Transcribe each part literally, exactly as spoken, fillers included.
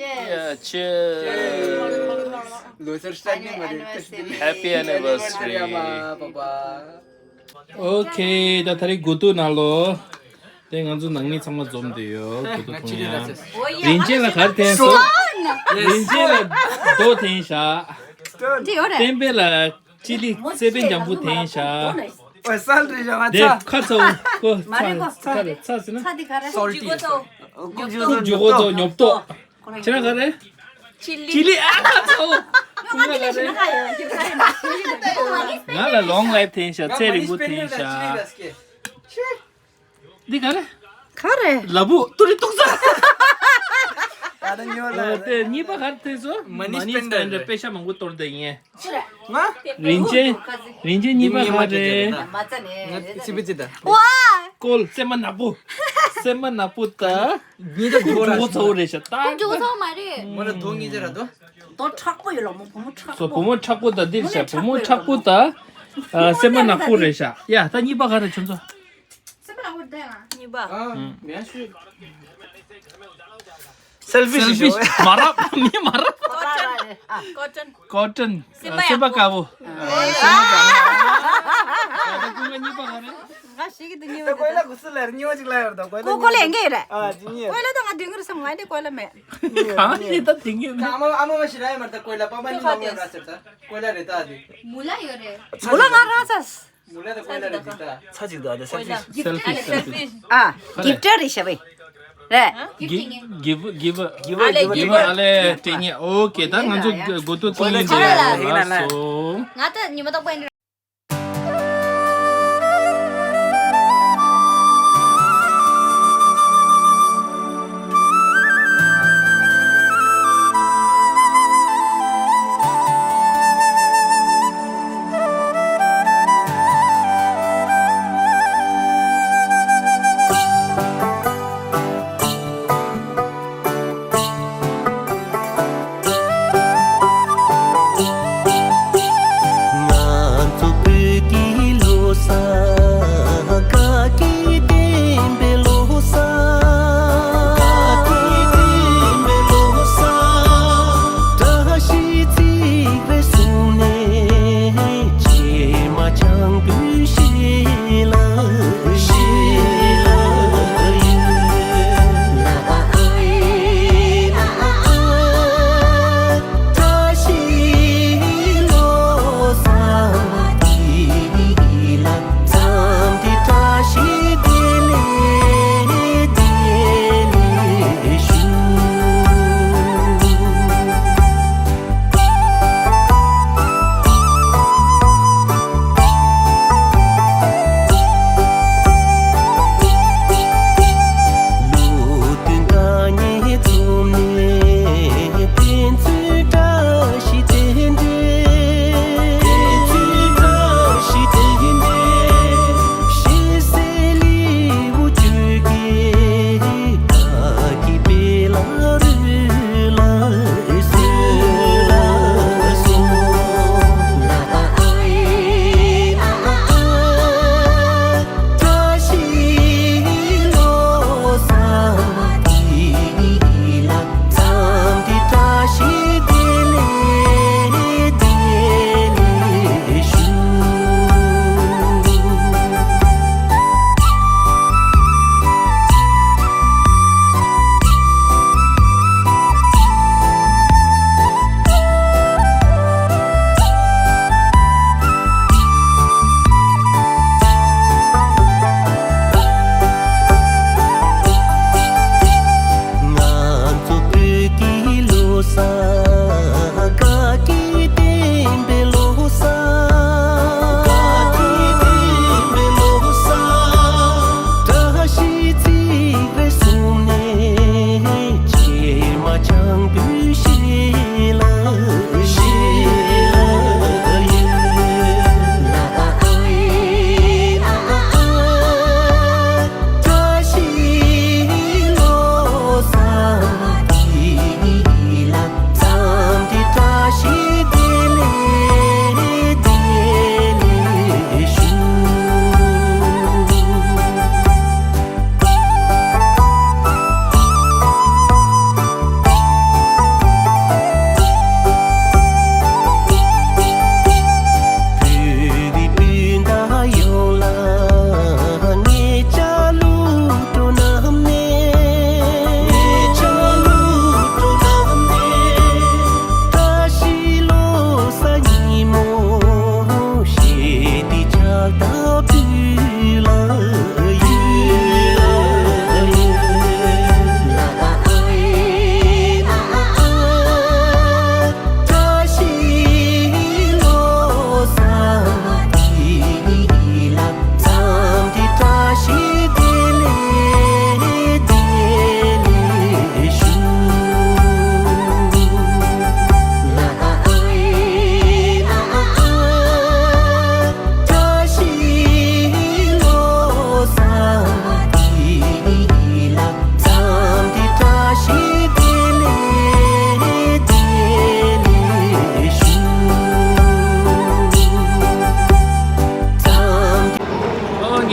Yeah, cheers. ལོ་གསར་སྟབས་མ་རེད། Happy anniversary. ཨོ་ཁེ། ད་ད་རེས་དགུ་ཐུག་ནང་ལོ། དེ་ང་ཚོ་ནང་མི་ཚང་མ་འཛོམས་བསྡད་ཡོད། དགུ་ཐུག་མཐོང་ཡ། རིན་ཆེན་ལ་ག་རེ་འཐེན་སོང་། རིན་ཆེན་ལ་རྡོ་འཐེན་བཞག་བསྟན་པའི་ལ་ཅི་ལི་སེ་པན་ལྗང་བུ་འཐེན་བཞག་ཨོ་སལ་རེད་བཞག་ང་དེ་ཚ། ཁ་ཚ་བོ། ཁོ་མ་རེད་ཁོ། ཚ་རེད། ཚ་ཟེར་ན། ཚ་དེ་ག་རེ། སོལ་ཊི། ཁུག་ཇུ་གོ་ཚོ་ཉོབ་ཏོ། ཁྱེད་རང་ག་རེ། ཅི་ལི། ཅི་ལི་ཨ་ཁ་ཚ་བོ། ཁོང་ག་རེ། ང་ལ་ལོང་ལའིབ་འཐེན་ཤག་ཚེ་རིང་པོ་འཐེན་ཤག་འདི་ག་རེ། ག་རེ། ལ་བུ་ཏུ་རི་ཏུག་ས། ཨ་ད་ཉོ་ལ། དེ་གཉིས་པ་ག་རེ་འཐེན་སོང་། མ་ནི་སྤེན་ནི་སྤེན་ནི་པེ་ཤ་མང་པོ་གཏོར་བསྡད་ཡིན། ང་། རིན་ཆེན། རིན་ཆེན་གཉིས་པ་ག་རེ། ང་སི་པི་ཙི་ད། ཝ། ཀོལ་སེམས་མ་ནག་པོ། སེམས་མ་ནག་པོ་ད། ཉིད་ད་ཁུག་ཇུ་གོ་ཚ་བོ་རེད་ཤག་ད། ཁུག་ཇུ་གོ་ཚ་བོ་མ་རེད། མོ་ལ་དོ་ངེས་ཅན་ར་དོ། དོ་མཁྲེགས་པོ་ཡོད་ལ་མོ་བུ་མོ་མཁྲེགས་པོ། སོ་བུ་མོ་མཁྲེགས་པོ་ད་འདིར་ཤག་བུ་མོ་མཁྲེགས་པོ་ད། ཨ་སེམས་མ་ནག་པོ་རེད་ཤག་ཡ་ད་གཉིས་པ་ག་རེ་ཁྱོད་ཚོ། སེམས་མ་ནག་པོ་ད་ཡང་། གཉིས་པ། ཨ་ངས་ཤུ། སེལ་ཕི་ཤི་ཤོ། མ་རབས་མི་མ་རབས། ཀོ་ཊོན། ཀོ་ཊོན། སེམས་པ་ཡག་པོ། སེམས་པ་དཀར་པོ། ཨ་སེམས་པ་དཀར་པོ། ད་ཀུན་དགའ་གཉིས་པ་ག་རེ། ང་ཞིག་གི་དུ་ཉེ་ད་བ་ཀོས་ལ་དེ་གུ་སུ་ལ་ར་ཉེ་བ་ཅིག་ལ་ཡོད་ད་ཀོས་ལ་ཀོ་ཀོ་ལ་ཡིན་གྱི་རེད། ཨ་ཅི་ཉེ་ཀོས་ལ་ད་ང་དུས་འགོར་སེམས་ང་འདི་ཀོས་ལ་མེད། གང་ཡིན་ད་དེ་ངས་ད་ཨ་མ་ཨ་མ་མ་ཞིག་ར་ཡ་མ་ད་ཀོས་ལ་པ་པ་ནི་མ་ངོས་ར་ཟེར་ད་ཀོས་ལ་རེད་ད་དེ། མུ་ལ་ཡོད་རེད། མུ་ལ་ང་ར་ས། མུ་ལ་ད་ཀོས་ལ་རེད་དེ་ད། ཚ་ཅིག་ད་དེ་སེལ་ཕི་སེལ་ཕི་སེལ་ཕི། ཨ་གིབ་ཊར་རེད་ཤ་བས། རེད། གི་གིབ་གིབ་གིབ་ཨ་ལེ་གིབ་ཨ་ལེ་སྤྲད་ཉེ། ཨོ་ཁེ་ད་ང་ཚོ་གོ་ཏོ་ཏོ་ཡིན་ཟེར་ལ་སོང་། ང་ད་ཉི་མ་ཏོག་པ་ཡིན།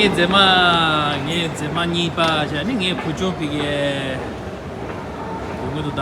མཛེས་མ། ངའི་མཛེས་མ་གཉིས་པ་བྱས་ནི་ངའི་བུ་ཆུང་ཕ་གིར་ཡོང་གི་འདུག་ད།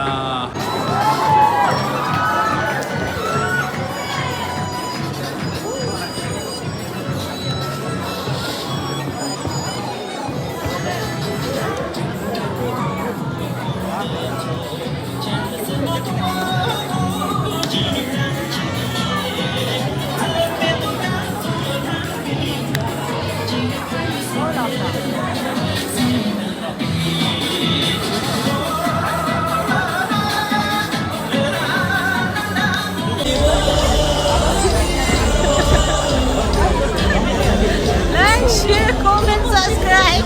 Like, share, comment, subscribe.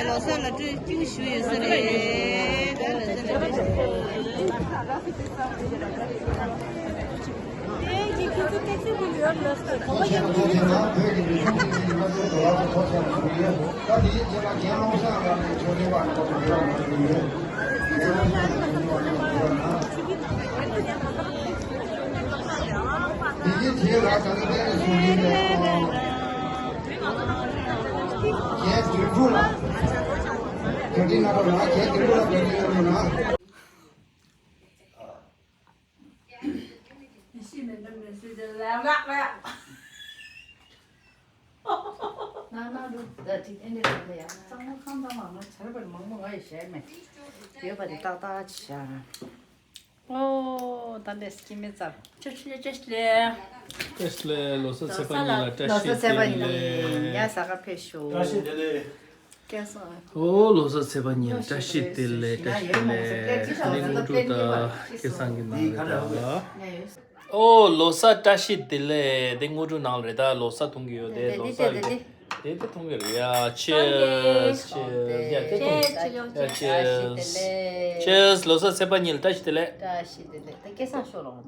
ལོ་གསར་ལ་སྤྲོ་སྐྱིད་ཞུ་ཡོད་ས་རེད། ནང་ནང་འདུག་ད་ཅིག་ཨེ་འདྲ་འདྲ་ཡང་གཙང་མ་ཁང་ཚང་མ་ང་ཡི་ཞལ་མེད་ཡོད་པ་དེ་ཏག་ཏག་ཅིག་བཞག་ཨོ་ད་ལས་སྐྱིད་མེད་ཙམ། ཅེས་ལེ་ཅེས་ལེ། ཅེས་ལེ། ལོ་གསར་ཚེས་པ་ཉིན་ལ་བཀྲ་ཤིས་བདེ་ལེགས། ཉ་ས་ག་ཕེབས་ཤོག་བཀྲ་ཤིས་བདེ་ལེགས། སྐལ་བཟང་། ཨོ་ལོ་གསར་ཚེས་པ་ཉིན་བཀྲ་ཤིས་བདེ་ལེགས། བཀྲ་ཤིས་བདེ་ལེགས། དེ་ནི་དངོས་གྲུབ་དང་སྐལ་བཟང་གི་ནང་རེད་ད། ཨོ་ལོ་གསར་བཀྲ་ཤིས་བདེ་ལེགས། དེ་དངོས་གྲུབ་ནང་ལ་རེད་ད། ལོ་གསར་འཐུང་གི་ཡོད་དེ། ལོ་གསར་གི་དེ་དེ་འཐུང་གི་རེད་ཡ། Cheers, cheers. ཡ་དེ་འཐུང་། ཡ་cheers, cheers. ལོ་གསར་ཚེས་པ་ཉིན་ལ་བཀྲ་ཤིས་བདེ་ལེགས། བཀྲ་ཤིས་བདེ་ལེགས། ད་སྐལ་བཟང་ཤོག་ལོ་ད།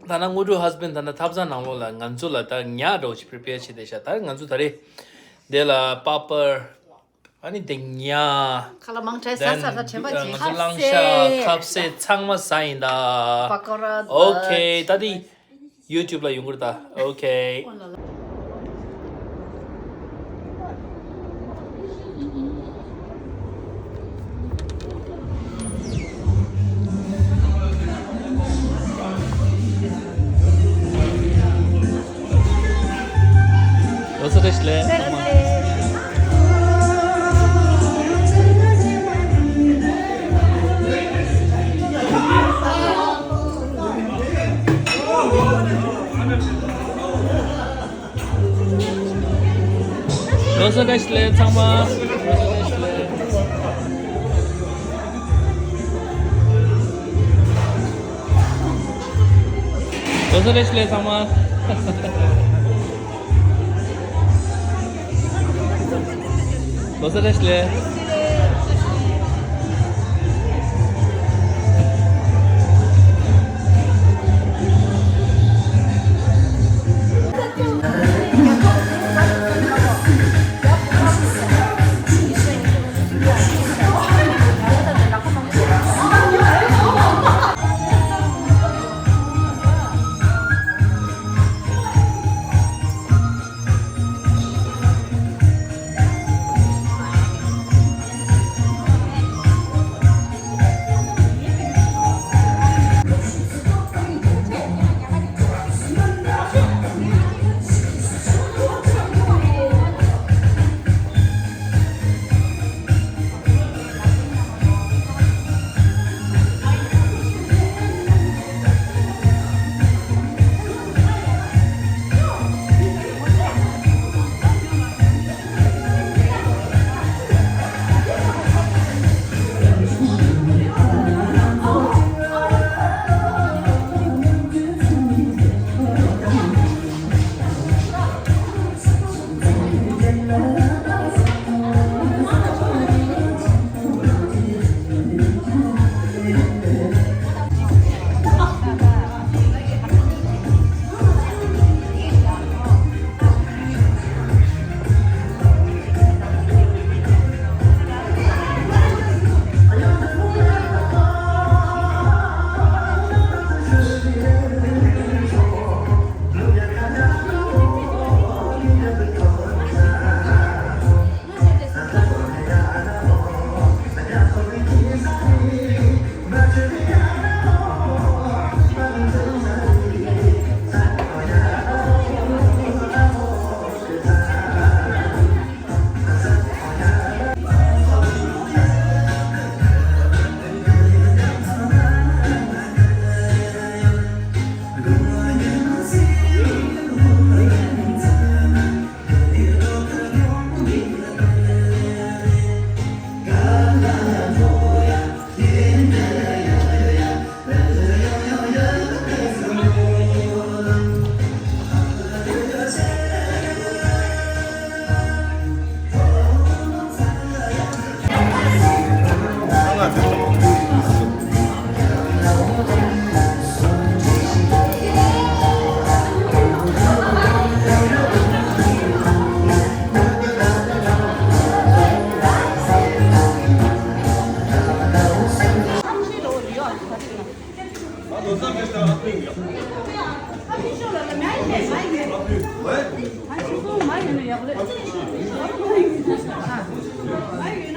ད་ན་དངོས་གྲུབ་husband ད་ན་ཐབ་ཚང་ནང་ལོགས་ལ་ང་ཚོ་ལ་ད་ཉ་འདྲ་བོ་ཞིག་prepare བྱས་བསྡད་ཤག་ད་ང་ཚོ་ད་རེས་དེ་ལ་པ་པར། ཨ་ནི་དེ་ཉ། ཁ་ལག་མང་དྲགས་ཟ་ཟ་ད་དྲན་པ་བརྗེད། ང་ཚོ་གླང་ཤ་ཁ་ཟས་ཚང་མ་ཟ་ཡིན་ད། པ་ཀོ་ར་ད། Okay ད་དེ་YouTube ལ་ཡོང་གི་རེད་ད། Okay. ལོ་གསར་བཀྲ་ཤིས་བདེ་ལེགས། ལོ་གསར་བཀྲ་ཤིས་བདེ་ལེགས་ཚང་མ། ལོ་གསར་བཀྲ་ཤིས་བདེ་ལེགས་ཚང་མ། ལོ་གསར་བཀྲ་ཤིས་བདེ་ལེགས། ང་ཚོ་ཞིབ་འཇུག་བྱ་དགོས་རེད།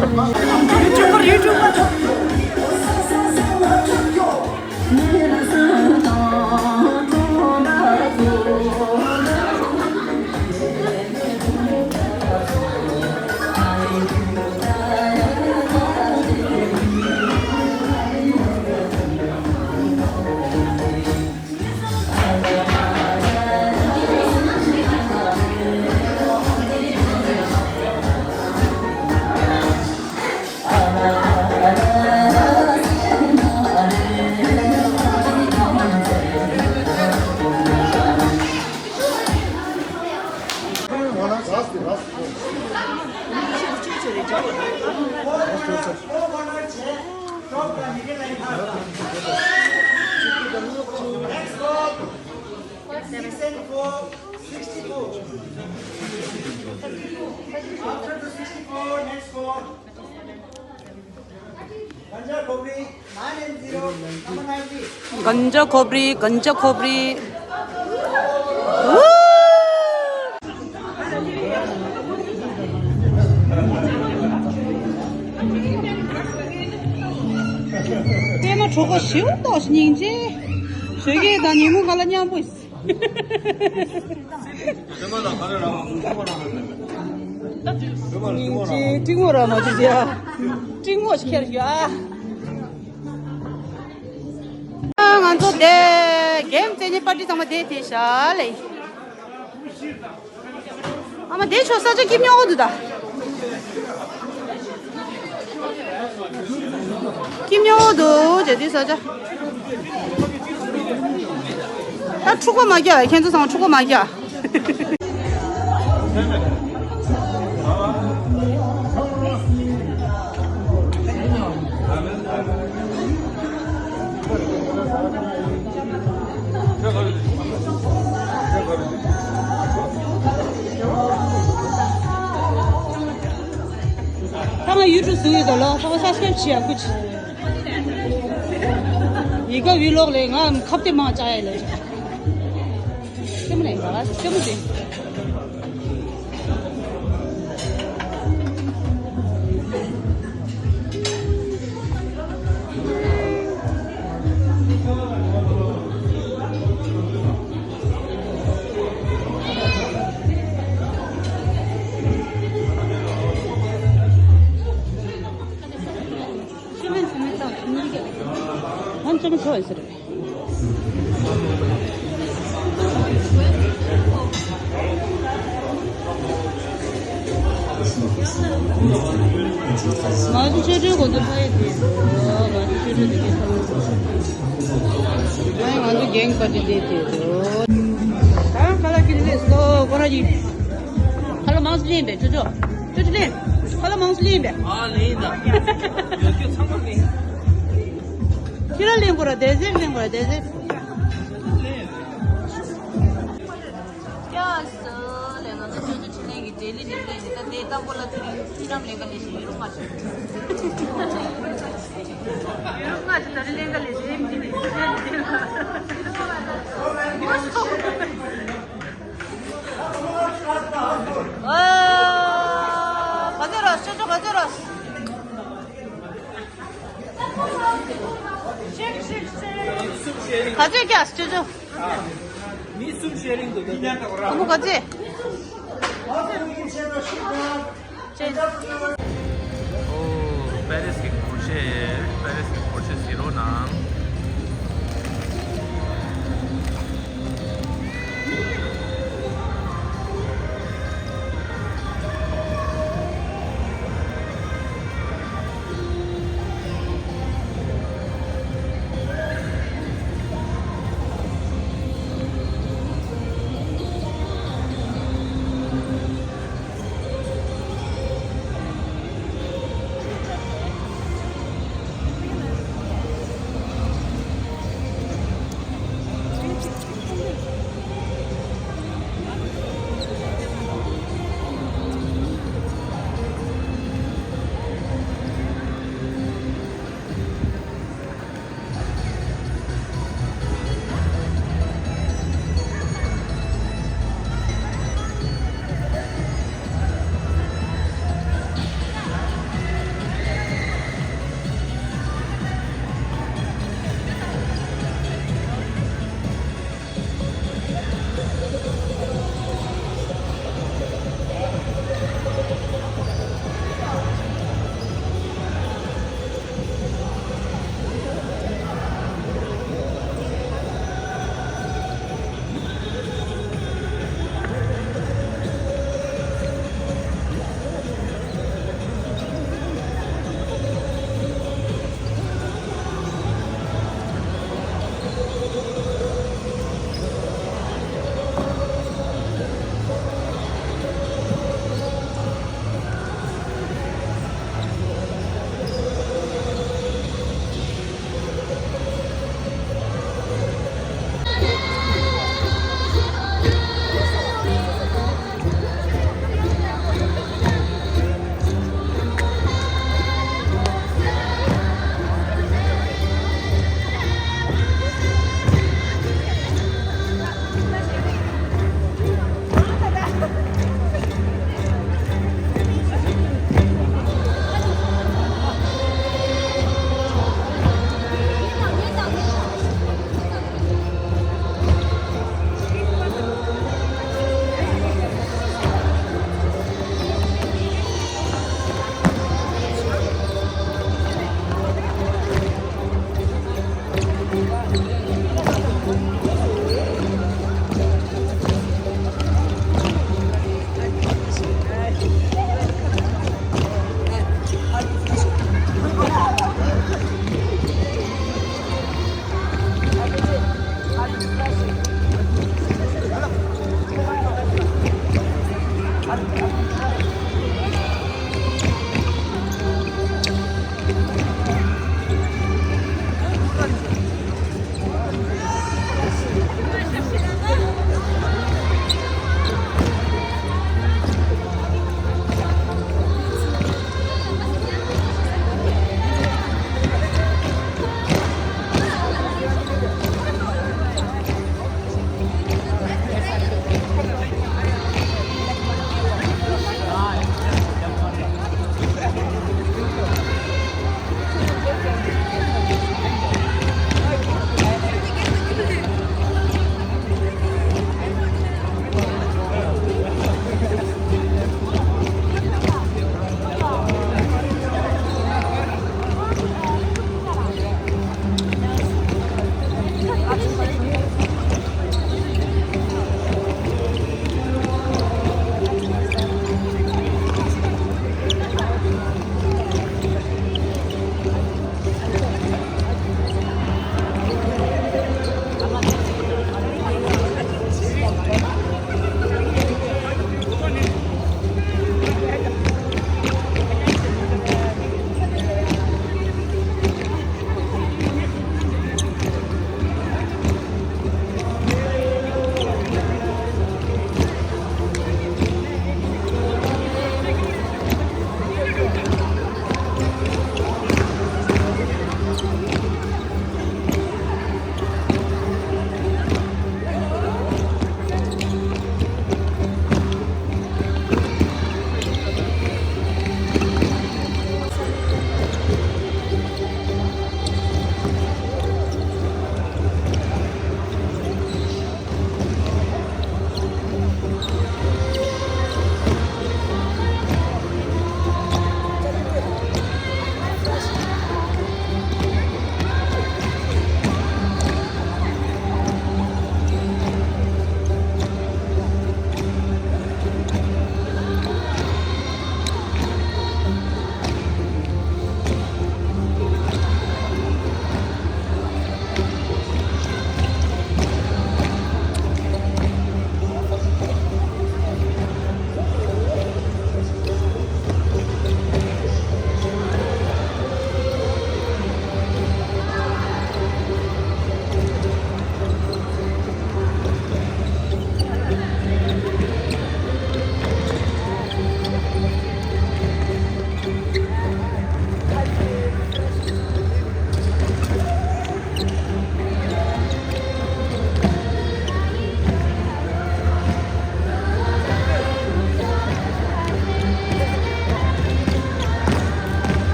ཡུ་ཊུབ་པར། ཡུ་ཊུབ་པར། After the sixty-four, next four. गंजा खोपरी, गंजा खोपरी। ལྟད་མོ་གྲོགས་པོ་ཞིག་ཏོག་སྙིང་རྗེ། ཞོགས་ཀས་དང་ཉིན་མོ་ག་ལ་མཉམ་པོ། སྙིང་རྗེ། ཏྲིང་མོ་ར་མ་ཅི་ཟེར། ཏྲིང་མོ་ཞིག་ཁྱེར་ཡོད་ཨ། ང་ཚོ་དེ་གེམ་རྩེ་ནས་པར་ཊི་ཚང་མ་དེ་དེ་ཤ་ལེ། ཨ་མ་དེ་ཆོ་ས་ཆ་སྐྱིད་ཉོག་འདུག་ད། སྐྱིད་ཉོག་འདུག་ཇ་དུས་ས་ཆ། ད་འཁྲུག་པ་མ་རྒྱག་ཁྱེད་ཚོ་ཚང་མ་འཁྲུག་པ་མ་རྒྱག་ང་ཡུ་ཊུབ་བཟོ་ཡོད་དོ་ལོ། ཁ་བ་སབ་སི་ཀ་རེབ་བྱེད་ཡ་ཁུ་ཆི། ཡི་ག་བི་ལོག་ལས་ང་ཁབ་ཏེ་མང་ཅག་ཡ་ལོ། སེམས་ལ་ཡིན་པ་སེམས་ཏེ། ཧན་ཅང་ཆོ་ཨེ་སི་རེད། མ་ཏུ་ཆོས་སྒྲོན་གོ་ཏུ་ཕ་ཡི་དེ། མ་ཏུ་ཆོས་སྒྲོན་དེ་གའི་ཁང་། ཨ་ཡ་ང་ཚོ་རྒན་པ་དེ་དེ་དེ་དོ། ད་ཁ་ལག་ཁྱེར་ལས་སོ་ཁོ་ར་ཡིན། ཁ་ལག་མང་སུ་ལེན་པས་ཅོ་ཅོ། ཅོ་ཅོ་ལེན། ཁ་ལག་མང་སུ་ལེན་པས། ཨ་ལེན་ད། ཡོད་རྒྱུ་ཚང་མ་ལེན། ཁྱེད་ར་ལེན་དགོས་ར་དེ་ཟེར་ལེན་དགོས་ར་དེ་ཟེར། ཡ་སོ་ལེ་ང་ཚོ་ཅོ་ཅོ་ཕྲིན་ལས་ཀྱི་འབྲས་ལི་ནི་ལེན་ནི་ད་དེ་ཏམ་པོ་ལ་ཚུར་ཡོང་ཚུར་རམ་ལེན་ག་ལེ་ཞིག་ཡུ་རུ་མ་ཞིག་ཡུ་རུ་མ་ཞིག་ད་རི་ལེན་ག་ལེ་ཞིག་ཡིན་གྱི་ནི་ཚུར་རམ་ལེན་ག་ལེ། ཨ། ག་ཚོད་ར་ཅོ་ཅོ་ག་ཚོད་ར། ག་ཚོད་ཀྱག་ཅོ་ཅོ། མི་གསུམ་ཤེ་རིང་དུ་འདུག་ཨ་མོ་ག་ཚོད། ཨོ། པེ་རིས་ཀྱི་གུར་ཤེ། པེ་རིས་ཀྱི་གུར་ཤེ་ཟེར་རོ་ནང་།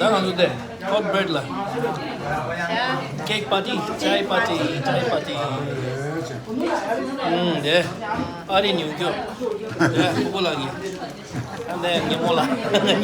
ད་ང་ཚོ་དེ་ཧོཊ་བྷེཌ་ལ་ཀེག་པར་ཊི། ཅའི་པར་ཊི། ཅའི་པར་ཊི། ཨུམ། དེ་ཨ་རི་ནིའུ་ཡོག་དེ་ཕུ་བོ་ལགས་ཀྱི། ཨ་ནེ་ཉི་མོ་ལགས། ཨུམ།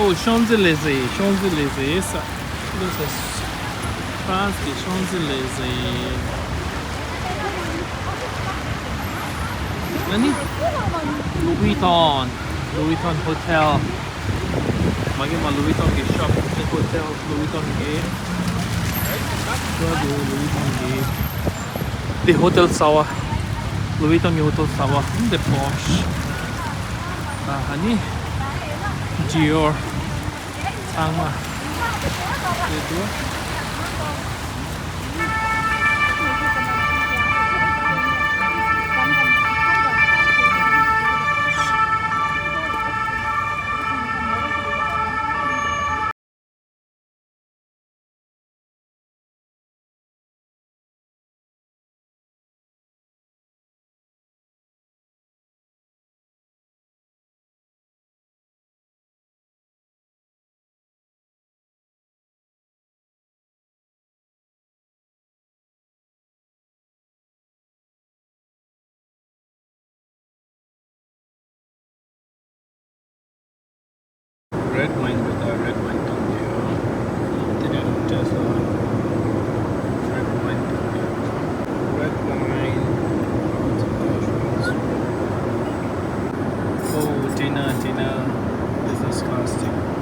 Oh, Champs-Élysées, Champs-Élysées. This is France གི་Champs-Élysées. ཨ་ནི། Louis Vuitton, Louis Vuitton Hotel. མ་གི་མ་Louis Vuitton གི་ཤོབ། དེ་ཧོ་ཊེལ་Louis Vuitton གི། ཤོབ་དེ་Louis Vuitton གི། དེ་ཧོ་ཊེལ་གསར་བ། Louis Vuitton གི་ཧོ་ཊེལ་གསར་བ། དེ་པོ་ཤི། ཨ་ནི། Dior། ཚང་མ། དེ་འདུག Red wine with a red wine tongue. Then I will test the red wine tongue. Red wine. Oh, Tina, Tina, this is disgusting.